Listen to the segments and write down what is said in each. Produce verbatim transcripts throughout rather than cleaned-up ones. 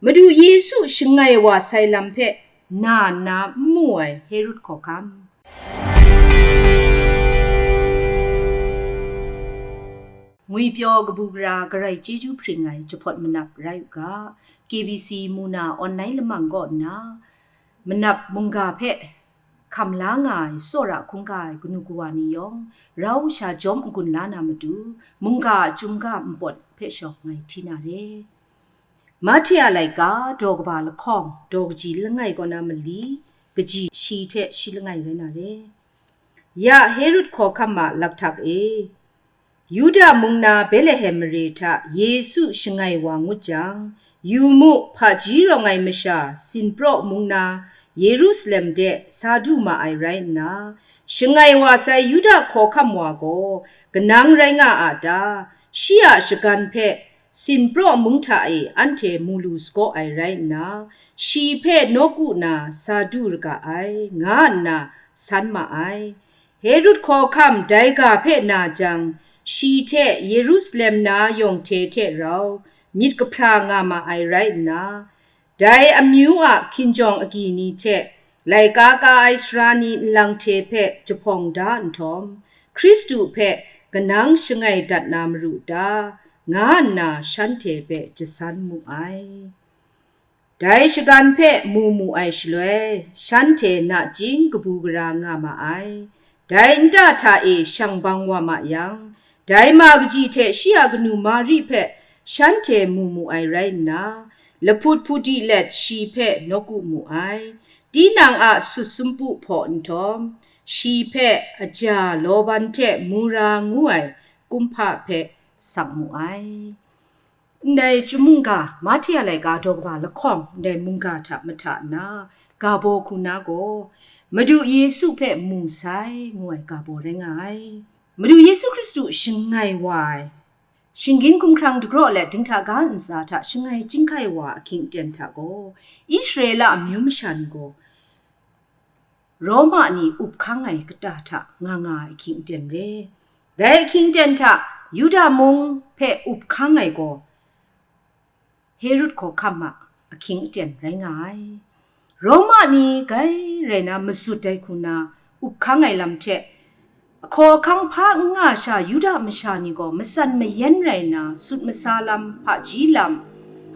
Madu Yesu shangai wa sai lam hpe na nna n mu ai Herod hkawhkam. Ngwipyaw kabu gara garai chyeju hpring ai jahpawt manap rai u ga, K B C mu na online lamang kaw nna, manap mungga hpe hkam la nga ai tsawra hkungga ai kanu kawa ni yawng, rau sha jawm n-gun la na matu, mungga a chyum ga npawt hpe shawng ngai hti na re. Mahte a laika, daw kaba lahkawng, daw kaji langai kaw na mali, kaji shi hte shi langai rai na re. Ya Herod hkawhkam a lakhtak e, Yuda mung na Betlehem mare hta Yesu shangai wa ngut jang, yu mu, hpaji rawng ai masha Sinpraw mung na Yerusalem de sa du ma ai rai nna, shangai wa sai Yuda hkawhkam wa gaw kanang rai nga a ta? Shi a shagan hpe Sinpraw mung hta e anhte mu lu sagaw ai rai nna, shi hpe nawku na sa du ra ga ai, nga nna san ma ai. Herod hkawhkam dai ga hpe na jang, shi hte Yerusalem na yawng hte hte rau myit kahpra nga ma ai rai nna, dai amyu a hkinjawng agyi ni hte laika ka ai sara ni nlang hte hpe jahpawng da nhtawm, Hkristu hpe kanang shangai dat na maru ta? Nga nna shanhte hpe jasan mu ai. Dai shagan hpe mu mu ai shaloi, shanhte nachying kabu gara nga ma ai. Dai nta hta e shang bang wa ma yang, dai ma kaji hte shi a kanu Mari hpe shanhte mu mu ai rai nna, lahput hpudi let shi hpe nawku mu ai. Tinang a sut sumpu hpaw nhtawm, shi hpe aja Laban hte Mura ngu ai kumhpa hpe sak mu ai. Ndai chyum mungga, Mahte a laika daw kaba lahkawng, ndai mungga hta mahta nna, ga baw hku na gaw, Madu Yesu hpe mu sai, ngu ai ga baw rai nga ai. Madu Yesu Hkristu shangai wa ai, shinggyim hkumhkrang dagraw let dinghta ga ntsa hta shangai chyinghkai wa ahkying aten hta gaw, Israela amyu masha ni gaw, Roma ni up hkang ai kata hta nga nga ai ahkying aten re. Dai ahkying aten hta Yuda mung hpe up hkang ai gaw Herod hkawhkam a ahkying aten rai nga ai. Roma ni grai rai na mazut ai hku na up hkang ai lam hte, ahkaw ahkang hpa n nga sha Yuda masha ni gaw matsan mayan rai nna, sut masa lam, hpaji lam,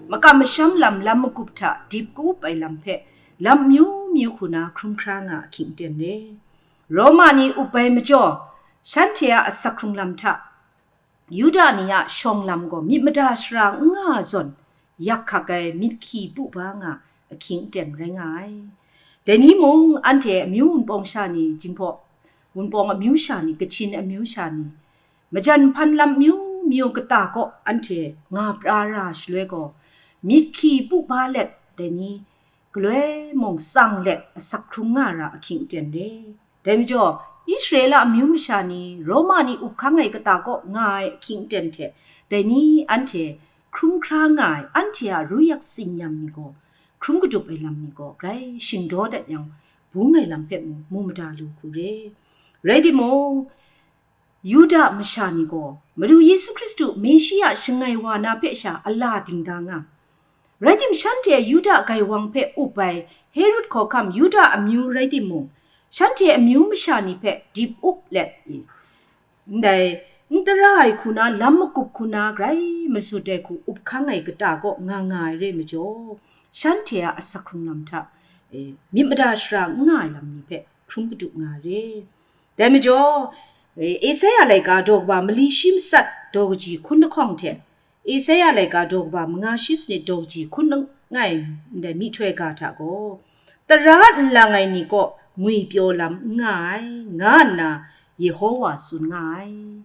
makam masham lam, lam magup hta dip ka-up ai lam hpe, lam amyu myu hku na hkrum hkra nga ahkying aten re. Roma ni up ai majaw, shanhte a asak hkrung lam hta Yuda ni a shawng lam gaw myit mada shara n nga zawn, yak hkak ai myit hkyi pu ba nga ahkying aten rai nga ai. Dai ni mung, anhte amyu wunpawng sha ni, Jinghpaw wunpawng amyu sha ni, Kachin amyu sha ni, majan hpan lam amyu myu kata kaw anhte nga pra ra shaloi gaw, myit hkyi pu ba let, dai ni galoi mung tsang let asak hkrung nga ra ahkying aten re. Dai majaw, Israela amyu masha ni, Roma ni up hkang ai kata kaw nga ai ahkying aten hte, dai ni anhte hkrum hkra nga ai, anhte a ruyak tsinyam ni gaw, hkrum kadup ai lam ni gaw, grai shingdaw dat yang, bung ai lam hpe mung mu mada lu hku re. Rai timung, Yuda masha ni gaw, Madu Yesu Hkristu Meshia shangai wa na hpe sha a la ding da nga. Rai tim, shanhte Yuda gaiwang hpe up ai Herod hkawhkam Yuda amyu rai timung, shanhte amyu masha ni hpe dip up let i, ndai n tara ai hku na, lam magup hku na, grai mazut ai hku up hkang ai kata kaw nga nga ai re majaw, shanhte a asak hkrung lam hta, e, myit mada shara n nga ai lam ni hpe hkrum kadu nga re. Dai majaw, e, Esaia laika daw kaba mali shi matsat daw kaji hkun lahkawng hte, Esaia laika daw kaba manga shi sanit daw kaji hkun langai ndai myihtoi ga hta gaw, tara nlang ai ni kaw ngwipyaw lam n nga ai, nga nna Yehowa tsun nga ai.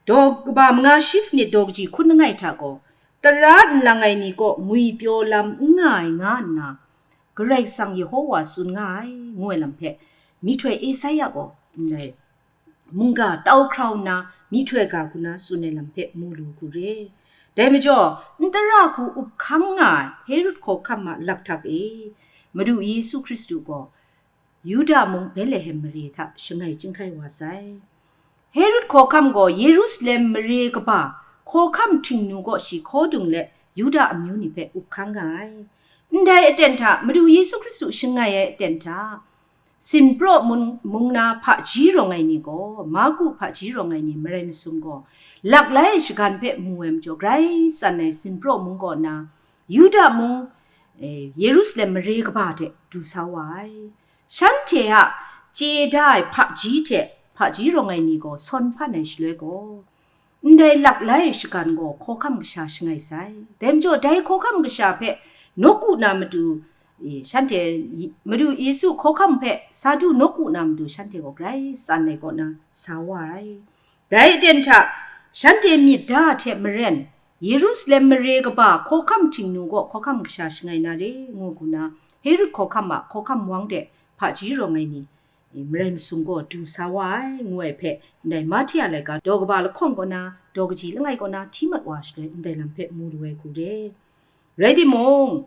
Daw kaba manga shi sanit daw kaji hkun langai hta gaw, tara nlang ai ni kaw ngwipyaw lam n nga ai, nga nna Karai Kasang Yehowa tsun nga ai, ngu ai lam hpe myihtoi Esaia gaw ndai mungga tau hkrau nna myihtoi ga hku na tsun ai lam hpe mu lu hku re. Dai majaw, n tara hku up hkang nga ai Herod hkawhkam a lakhtak e, Madu Yesu Hkristu gaw Yuda mung Betlehem mare hta shangai chyinghkai wa sai. Herod hkawhkam gaw Yerusalem mare kaba hkawhkam htingnu kaw shi hkaw dung let, Yuda amyu ni hpe up hkang nga ai. Ndai aten hta, Madu Yesu Hkristu shangai ai aten hta, Sinpraw mung, mung na hpaji rawng ai ni gaw, Marku hpaji rawng ai ni marai masum gaw, laklai ai shagan hpe mu ai majaw, grai tsan ai Sinpraw mung kaw na, Yuda mung, eh, Yerusalem mare kaba hte du sa wa ai. Shanhte a chye da ai hpaji hte hpaji rawng ai ni gaw sawn hpan ai shaloi gaw, ndai laklai ai shagan gaw hkawhkam kasha shangai sai. Dai majaw, dai hkawhkam kasha hpe nawku na matu, e, shanhte, Madu Yesu hkawhkam hpe sa du nawku na matu shanhte gaw grai tsan ai kaw na sa wa ai. Dai aten hta, shanhte myit da hte maren, Yerusalem mare kaba hkawhkam htingnu gaw hkawhkam kasha shangai na re, ngu hku na, Herod hkawhkam a hkawhkam wang de hpaji rawng ai ni, e, marai masum gaw du sa wa ai, ngu ai hpe, ndai Mahte a laika daw kaba lahkawng kaw na, daw kaji langai kaw na hti mat wa shaloi, ndai lam hpe mu lu ai hku re. Rai timung,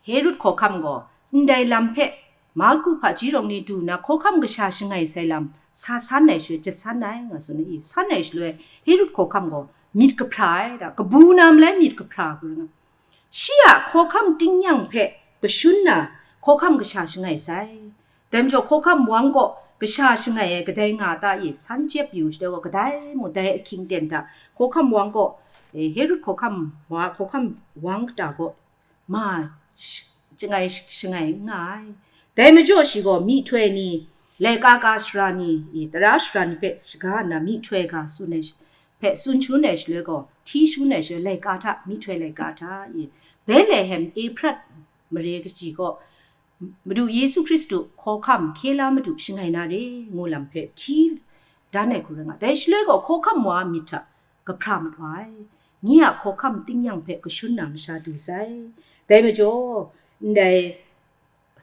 Herod hkawhkam gaw ndai lam hpe Marku hpaji rawng ni du na hkawhkam kasha shangai sai lam sa san ai shaloi, jet san ai, nga tsun ai, san ai shaloi, Herod hkawhkam gaw myit kahpra ai, da, kabu na malai myit kahpra hku ring ai. Shi a hkawhkam tingnyang hpe kashun na hkawhkam kasha shangai sai. Dai majaw, hkawhkam wang kaw kasha shangai ai kadai nga ta i san jep yu shaloi gaw, kadai mung dai ahkying ten hta hkawhkam wang kaw, e, Herod hkawhkam wa, hkawhkam wang kata gaw ma sh-, shangai sh-, shangai n nga ai. Dai majaw shi gaw myihtoi ni, laika ka sara ni, i, tara sara ni hpe shaga nna myihtoi ga tsun ai sh-, hpe tsun shangun ai shaloi gaw, hti shangun ai shaloi, laika hta, myihtoi laika hta, i, Betlehem Efrat mare kaji kaw, Madu Yesu Hkristu hkawhkam hkye la madu shangai na re, ngu lam hpe hti dan ai hku rai nga. Dai shaloi gaw hkawhkam wa myit hta kahpra mat wa ai. Nye a hkawhkam tingnyang hpe kashun na masha du sai. Dai majaw, ndai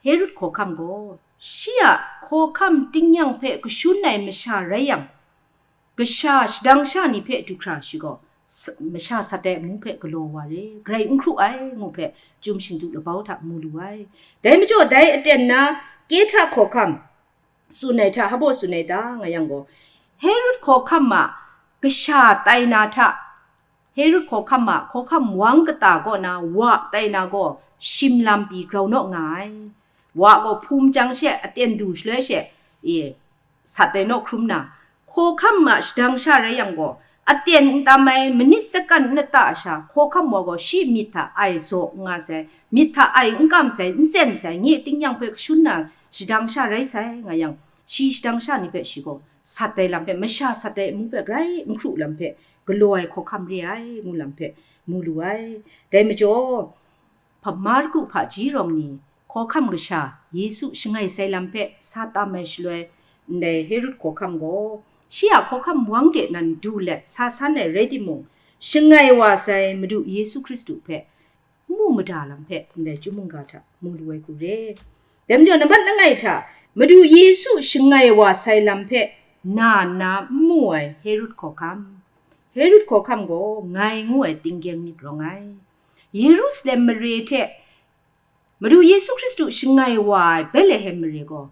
Herod hkawhkam gaw, shi a hkawhkam tingnyang hpe kashun ai masha rai yang, kasha shadang sha ni hpe du hkra shi gaw, s-, masha sat ai amu hpe galaw wa re, grai n hkru ai, ngu hpe, Chyum Shingdu labau hta mu lu ai. Dai majaw, dai aten na Kehta hkawhkam tsun ai hta, hpa baw tsun ai ta, nga yang gaw, Herod hkawhkam a kasha tai na hta, Herod hkawhkam a hkawhkam wang kata kaw na wa tai na gaw, shim lam pyi grau naw nga ai. Wa gaw hpum chyang she, aten du shaloi she, e, sat ai naw hkrum na, hkawhkam a shadang sha rai yang gaw, aten n tam ai, manit sakan n lata sha, hkawhkam wa gaw shi myit hta ai zaw n nga sai, myit hta ai n kam sai, n tsen sai, nye tingnyang hpe kashun na shadang sha rai sai, nga yang, shi shadang sha ni hpe shi gaw sat ai lam hpe, masha sat ai amu hpe grai n hkru lam hpe, galaw ai hkawhkam re ai, ngu lam hpe mu lu ai. Dai majaw, hpa Marku hpaji rawng ni hkawhkam kasha Yesu shangai sai lam hpe sa tam ai shaloi, ndai Herod hkawhkam gaw, shi a hkawhkam wang de nan du let sa san ai rai timung, shangai wa sai Madu Yesu Hkristu hpe n mu mada lam hpe ndai Chyum mungga hta mu lu ai hku re. Dai majaw, nambat langai hta, Madu Yesu shangai wa sai lam hpe na nna n mu ai Herod hkawhkam. Herod hkawhkam gaw ngai ngu ai tinggyeng myit rawng ai. Yerusalem mare hte Madu Yesu Hkristu shangai wa ai Betlehem mare gaw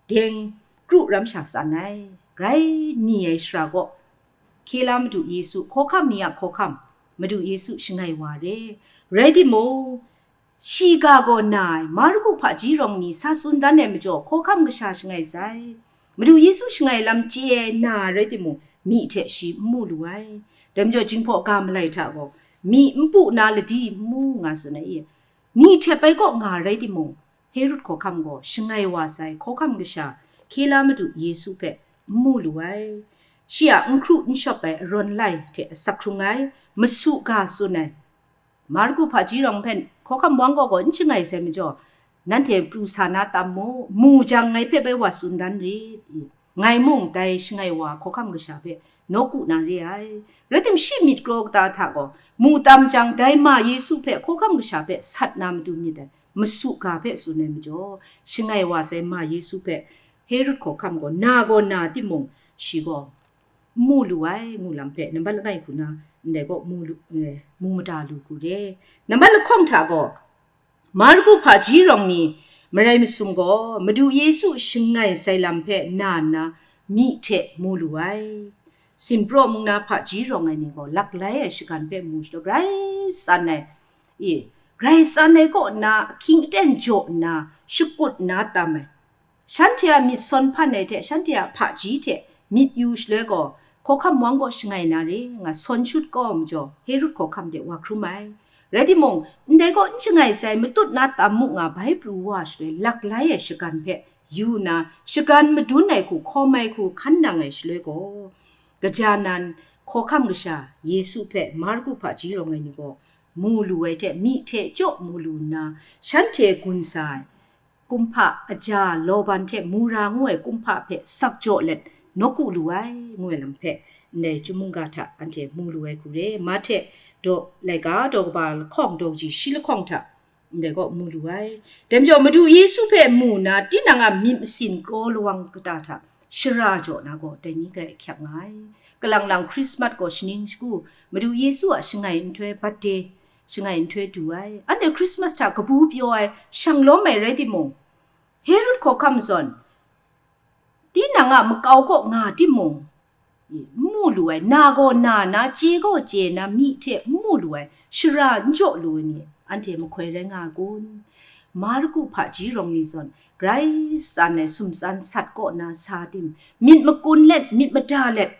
deng kru ram sha tsan ai, grai ni ai shara gaw, hkye la Madu Yesu, hkawhkam ni a hkawhkam, Madu Yesu shangai wa re. Rai timung, shiga gaw na ai, Marku hpaji rawng ni sa tsun dan ai majaw, hkawhkam kasha shangai sai. Madu Yesu shangai lam chye ai na ai rai timung, myi hte shi n mu lu ai. Dai majaw, Jinghpaw ga malai hta gaw, myi n pu na ladi n mu, nga tsun ai. Ni hte pai kaw nga ai rai timung, Herod hkawhkam gaw shangai wa sai hkawhkam kasha hkye la Madu Yesu hpe n mu lu ai. Shi a n hkru n shawp ai arawn lai hte asak hkrung ai, masu ga tsun ai. Marku hpaji rawng hpe hkawhkam wang gaw gaw n shangai sai majaw, nanhte pru sa na tam mu, mu jang ngai hpe bai wa tsun dan rit. Ngai mung dai shangai wa hkawhkam kasha hpe nawku na re ai. Rai tim, shi myit kraw kata hta gaw, mu tam jang, dai ma Yesu hpe hkawhkam kasha hpe sat na matu myit ai, masu ga hpe tsun ai majaw, shangai wa sai ma Yesu hpe Herod hkawhkam gaw na gaw na timung, shi gaw n mu lu ai, ngu lam hpe nambat langai hku na ndai gaw mu lu, eh, mu mada lu hku re. Nambat lahkawng hta gaw, Marku hpaji rawng ni marai masum gaw, Madu Yesu shangai sai lam hpe na nna myi hte mu lu ai. Sinpraw mung na hpaji rawng ai ni gaw laklai ai shagan hpe mu shadaw, grai tsan ai, i, grai tsan ai kaw nna ahkying aten jaw nna shakut nna tam ai. Shanhte a myit sawn hpan ai hte, shanhte a hpaji hte myit yu shaloi gaw, hkawhkam wang gaw shangai na re, nga sawn shut kau majaw, Herod hkawhkam de wa hkrum ai. Rai timung, ndai gaw n shangai sai, matut na tam mu nga bai pru wa shaloi, laklai ai shagan hpe yu nna, shagan madun ai hku, hkawm ai hku hkan nang ai shaloi gaw, kaja nan hkawhkam kasha Yesu hpe Marku hpaji rawng ai ni gaw mu lu ai hte, myi hte chyaw mu lu nna, shanhte gun sa ai kumhpa aja Laban hte Mura ngu ai kumhpa hpe sak jaw let nawku lu ai, ngu ai lam hpe ndai chyum mungga hta anhte mu lu ai hku re. Mahte daw laika daw kaba lahkawng daw kaji shi lahkawng hta ndai kaw mu lu ai. Dai majaw, Madu Yesu hpe mu na, tinang a myit masin kraw lawang kata hta shara jaw na gaw, dai ni grai ahkyak nga ai. Kalang lang Hkrismat gaw shaning shagu, Madu Yesu a shangai nhtoi birthday, shangai nhtoi du ai. Anhte Hkrismat hta kabu pyaw ai, shang lawm ai rai timung, Herod hkawhkam zawn, tinang a makau kaw nga timung, n mu lu ai, na gaw na na, chye gaw chye na, myi hte n mu lu ai, shara n jaw lu ai ni, anhte mahkoi rai nga a kun? Marku hpaji rawng ni zawn, grai tsan ai sumtsan sat kaw na sa tim, myit makun let, myit mada let,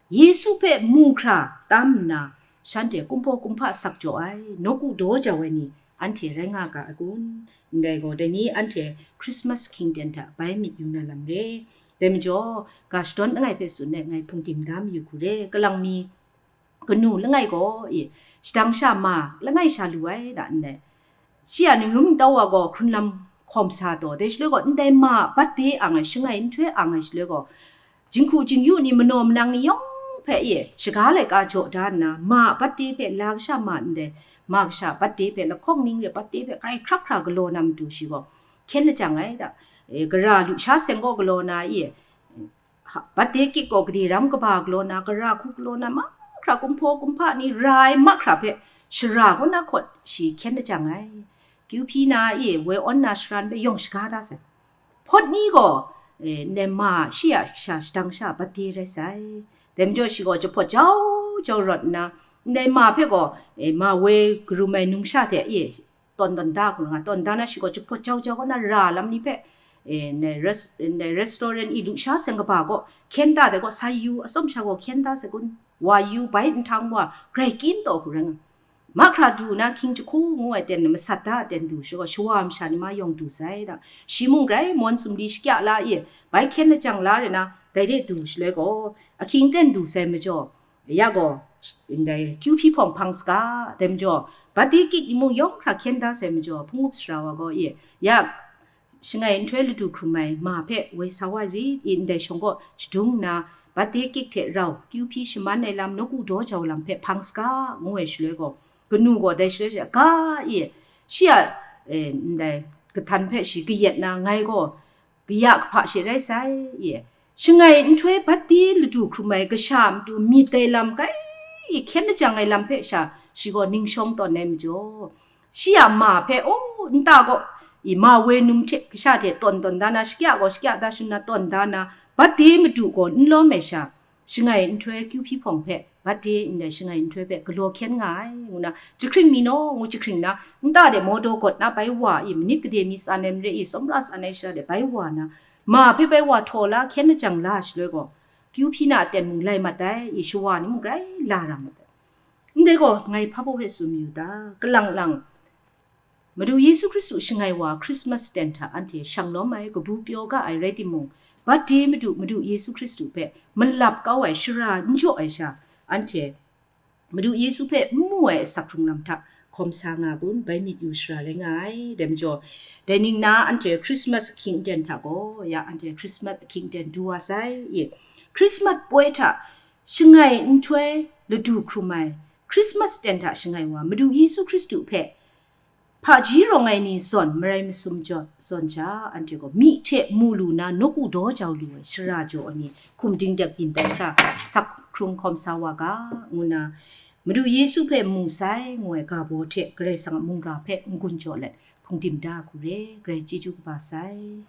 Yesu hpe mu hkra tam nna, shanhte kumhpaw kumhpa sak jaw ai, nawku daw jau ai ni, anhte rai nga ga ai kun? Ndai gaw, dai ni anhte Hkrismat ahkying ten hta bai myit yu na lam re. Dai majaw, ga shadawn langai hpe tsun let, ngai hpungdim da mayu hku re. Kalang mi kanu langai gaw, e, shadang sha ma langai sha lu ai da ndai. Shi a ningrum ningtau wa gaw hkrun lam hkawm sa taw, dai shaloi gaw, ndai ma a birthday ang ai, shangai nhtoi ang ai shaloi gaw, jinghku jingyu ni, manaw manang ni yawng hpe, e, shaga laika jaw da nna, ma a birthday hpe, la kasha ma ndai, ma kasha a birthday hpe, lahkawng ning re birthday hpe, grai hkrak hkra galaw na matu shi gaw, hkyen lajang ai da, e, gara lusha seng gaw galaw na, e, ha, birthday cake gaw gade ram kaba galaw na, gara hku galaw na, mahkra kumhpaw kumhpa ni ra ai mahkra hpe, shara kaw na hkawt shi hkyen lajang ai. Kyu hpyi na, e, woi awn na sharan hpe yawng shaga da sai. Hpawt ni gaw, e, ndai ma shi a sha shadang sha birthday rai sai. Dai majaw shi gaw jahpawt jau jau rawt nna, ndai ma hpe gaw, e, ma woi karum ai numsha hte, e, tawn tawn da hku nga, tawn da na shi gaw jahpawt jau jau kaw na ra lam ni hpe, e, ndai res-, ndai restaurant i lusha seng kaba gaw hkyen da dai gaw, sa yu, atsawm sha gaw hkyen da sai kun, wa yu, bai nhtang wa, grai kyin taw hku rai nga. Mahkra du na hkying jahku ngu ai ten, masat da ai ten du shi gaw, shawa masha ni ma yawng du sai da. Shi mung grai mawn sumli shakya la i, bai hkyen lajang la re na, dai de du shaloi gaw, ahkying ten du sai majaw, ya gaw, ndai kyu hpyi hpawng hpang saga, dai majaw, birthday cake ni mung yawng hkra hkyen da sai majaw, hpung up sara wa gaw, e, ya, shangai nhtoi ladu hkrum ai ma hpe woi sa wa rit i, ndai shawng gaw shadung nna, birthday cake hte rau kyu hpyi shaman ai lam, nawku daw jau lam hpe hpang saga, ngu ai shaloi gaw, kanu gaw dai shaloi sha ga, e, shi a, e, ndai kahtan hpe shi kayat na, ngai gaw kaya kahpa she rai sai, e, shangai nhtoi birthday ladu hkrum ai kasha a matu myit ai lam grai hkyen lajang ai lam hpe sha, shi gaw ning shawng tawn ai majaw, shi a ma hpe, o, nta gaw, i, ma woi num hte kasha hte tawn tawn da na, shakya gaw shakya da shun na tawn da na, birthday madu gaw n lawm ai sha, shangai nhtoi kyu hpyi hpawng hpe, birthday ndai shangai nhtoi hpe galaw hkyen nga ai, ngu na, jahkring mi naw ngu jahkring na, nta de mawdaw gawt na bai wa i, manit gade mi tsan ai mare i, tsawmra tsan ai sha de bai wa na, ma hpe bai wa htaw la, hkyen lajang la shaloi gaw, kyu hpyi na aten mung lai mat ai, i, shawa ni mung grai la ra mat ai. Ndai gaw, ngai hpa baw hpe tsun mayu ta? Kalang lang, Madu Yesu Hkristu shangai wa Christmas ten hta anhte shang lawm ai, kabu pyaw ga ai rai timung, birthday Madu, Madu Yesu Hkristu hpe malap kau ai, shara n jaw ai sha, anhte Madu Yesu hpe n mu ai asak hkrung lam hta hkawm sa nga kun, bai myit yu shara rai nga ai. Dai majaw, dai ning na anhte Christmas ahkying aten hta gaw, ya anhte Christmas ahkying aten du wa sai, i, Christmas poi hta shangai nhtoi ladu hkrum ai, Christmas ten hta shangai wa Madu Yesu Hkristu hpe hpaji rawng ai ni zawn marai masum jaw, zawn sha, anhte gaw myi hte mu lu na, nawku daw jau lu ai, shara jaw ai ni, hkum dingdek byin tai hkra, sak hkrung hkawm sa wa ga, ngu na, Madu Yesu hpe mu sai, ngu ai ga baw hte Karai Kasang a mungga hpe n-gun jaw let, hpungdim da hku re, Karai chyeju kaba sai.